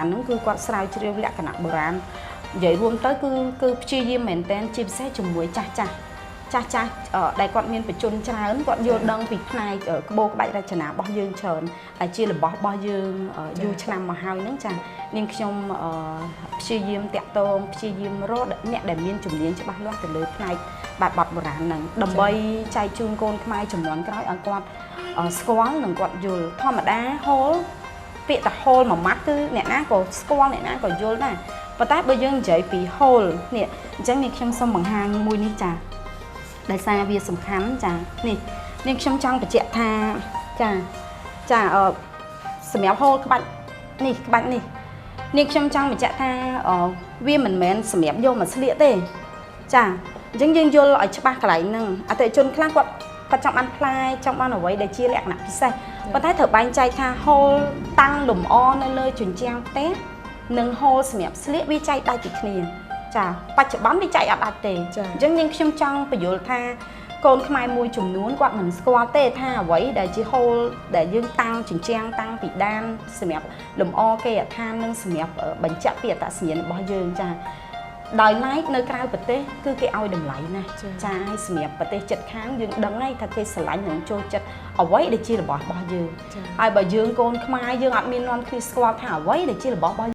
ហ្នឹងគឺគាត់ស្រាវជ្រាវលក្ខណៈបុរាណនិយាយរួមទៅគឺព្យាយាមមែនតែនជាពិសេសជាមួយចាស់ចាស់ចាស់ចាស់ដែលគាត់មានបច្ចុប្បន្នច្រើនគាត់យល់ដឹងពីផ្នែកក្បូរក្បាច់រចនារបស់យើងច្រើនតែជារបស់របស់យើងយូរឆ្នាំមកហើយហ្នឹងចានាងខ្ញុំព្យាយាមតាក់ទងព្យាយាមរកអ្នកដែលមានជំនាញច្បាស់លាស់ទៅលើផ្នែកបែបបទបុរាណហ្នឹងដើម្បីចែកជូនកូនខ្មែរជំនាន់ក្រោយឲ្យគាត់ស្គាល់និងគាត់យល់ធម្មតាហូលពាក្យថាហូលមួយម៉ាត់គឺអ្នកណាក៏ស្គាល់អ្នកណាក៏យល់ដែរប៉ុន្តែបើយើងនិយាយពីហូលនេះអញ្ចឹងនេះខ្ញុំសូមបង្ហាញមួយនេះចាដោយសារវាសំខាន់ចានេះនេះខ្ញុំចង់បញ្ជាក់ថាចាចាអឺសម្រាប់ហូលក្បាច់នេះក្បាច់នេះនេះខ្ញុំចង់បញ្ជាក់ថាវាមិនមែនសម្រាប់យកមកស្លៀកទេចាអញ្ចឹងយើងយល់ឲ្យច្បាស់កន្លែងហ្នឹងអតិថិជនខ្លះគាត់គាត់ចង់បានផ្លែចង់បានអ្វីដែលជាលក្ខណៈពិសេសប៉ុន្តែត្រូវបែងចែកថាហូលតាំងលម្អនៅលើជញ្ជាំងផ្ទះនិងហូលសម្រាប់ស្លៀកវាចែកដាច់ពីគ្នាចាបច្ចុប្បន្នវាចែកអត់ដាច់ទេអញ្ចឹងនាងខ្ញុំចង់បញ្យល់ថាកូនខ្មែរមួយចំនួនគាត់មិនស្គាល់ទេថាអ្វីដែលជាហូលដែលយើងតាំងជញ្ជាំងតាំងពីដានសម្រាប់លម្អគេអដ្ឋាននិងសម្រាប់បញ្ជាក់ពីអត្តសញ្ញាណរបស់យើងចាដោយឡែកនៅក្រៅប្រទេសគឺគេឲ្យតម្លៃណាស់ចាឲ្យសម្រាប់ប្រទេសជិតខាងយើងដឹងហើយថាគេស្រឡាញ់និងចូលចិត្តអ្វីដែលជារបស់របស់យើងហើយបើយើងកូនខ្មែរយើងអត់មាននាំគ្នាស្គាល់ថាអ្វីដែលជារបស់របស់